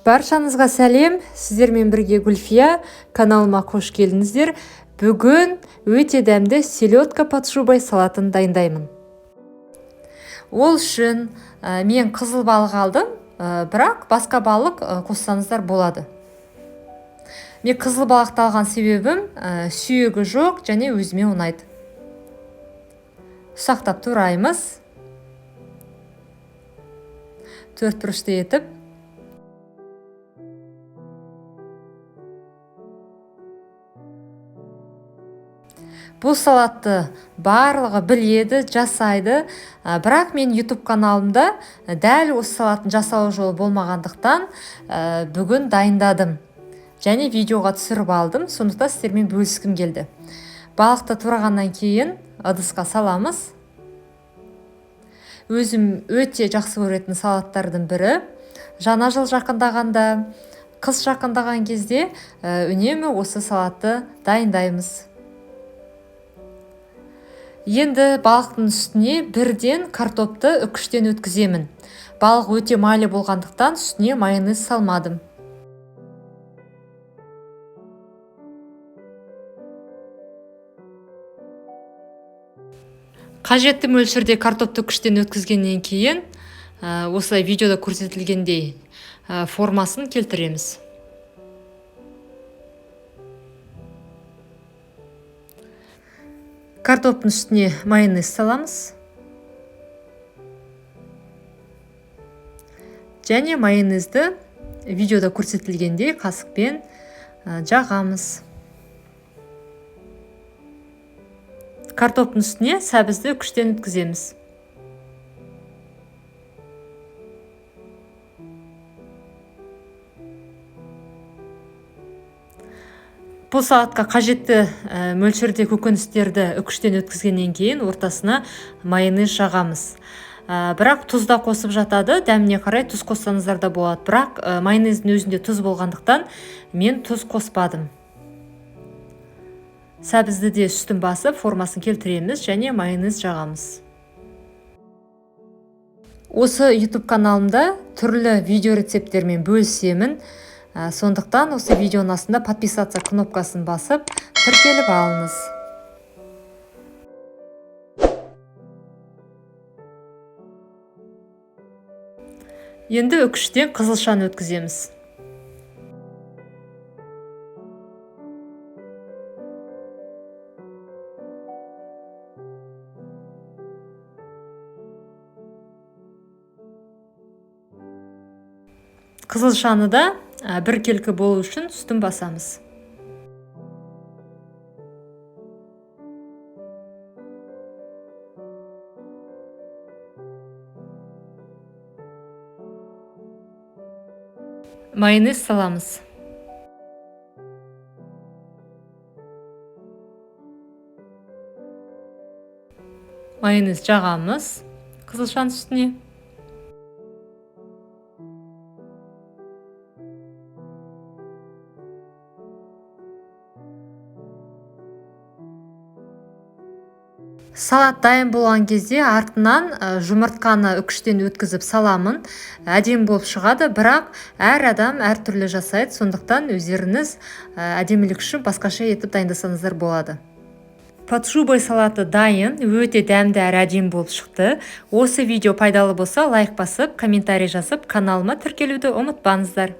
Баршаңызға сәлем, сіздермен бірге Гүлфия, каналыма қош келдіңіздер. Бүгін өте дәмді селедка под шубой салатын дайындаймын. Ол үшін мен қызыл балық алдым, бірақ басқа балық қоссаңыздар болады. Мен қызыл балықты алған себебім сүйегі жоқ және өзіме ұнайды. Ұсақтап тураймыз. Төрт бұрышты етіп. Бұл салатты барлығы біледі, жасайды, бірақ мен YouTube каналымда дәл осы салаттың жасалу жолы болмағандықтан бүгін дайындадым және видеоға түсіріп алдым, сондықтан сіздермен бөліскім келді. Балықты турағаннан кейін ыдысқа саламыз. Өзім өте жақсы көретін салаттардың бірі. Жаңа жыл жақындағанда, қыс жақындаған кезде үнемі осы салатты дайындаймыз. Енді балықтың үстіне бірден картопты үкіштен өткіземін. Балық өте майлы болғандықтан үстіне майонез салмадым. Қажетті мөлшерде картопты үкіштен өткізгеннен кейін, осылай видеода көрсетілгендей формасын келтіреміз. Картоптың үстіне майонез саламыз. Және майонезді видеода көрсетілгендей қасықпен жағамыз. Картоптың үстіне сәбізді үкіштен өткіземіз. Бұл салатқа қажетті мөлшерде көкөністерді үкіштен өткізгеннен кейін ортасына майонез жағамыз. Бірақ тұз да қосып жатады, дәміне қарай тұз қоссаңыздар да болады. Бірақ майонездің өзінде тұз болғандықтан мен тұз қоспадым. Сәбізді де үстін басып формасын келтіреміз және майонез жағамыз. Осы YouTube каналымда түрлі видео рецепттермен бөлісемін. Сондықтан осы видеоның астында подписаться кнопкасын басып, тіркеліп алыңыз. Енді үкіштен қызылшаны өткіземіз. Қызылшаны да біркелкі болу үшін үстін басамыз. Майонез саламыз. Майонез жағамыз қызылшаның үстіне. Салат дайын болған кезде артынан жұмыртқаны үкіштен өткізіп саламын. Әдемі болып шығады, бірақ әр адам әртүрлі жасайды, сондықтан өздеріңіз әдемілік үшін басқаша етіп дайындасаңыздар болады. Под шубой салаты дайын, өте дәмді әрі әдемі болып шықты. Осы видео пайдалы болса, лайк басып, комментарий жазып, каналыма тіркелуді ұмытпаңыздар.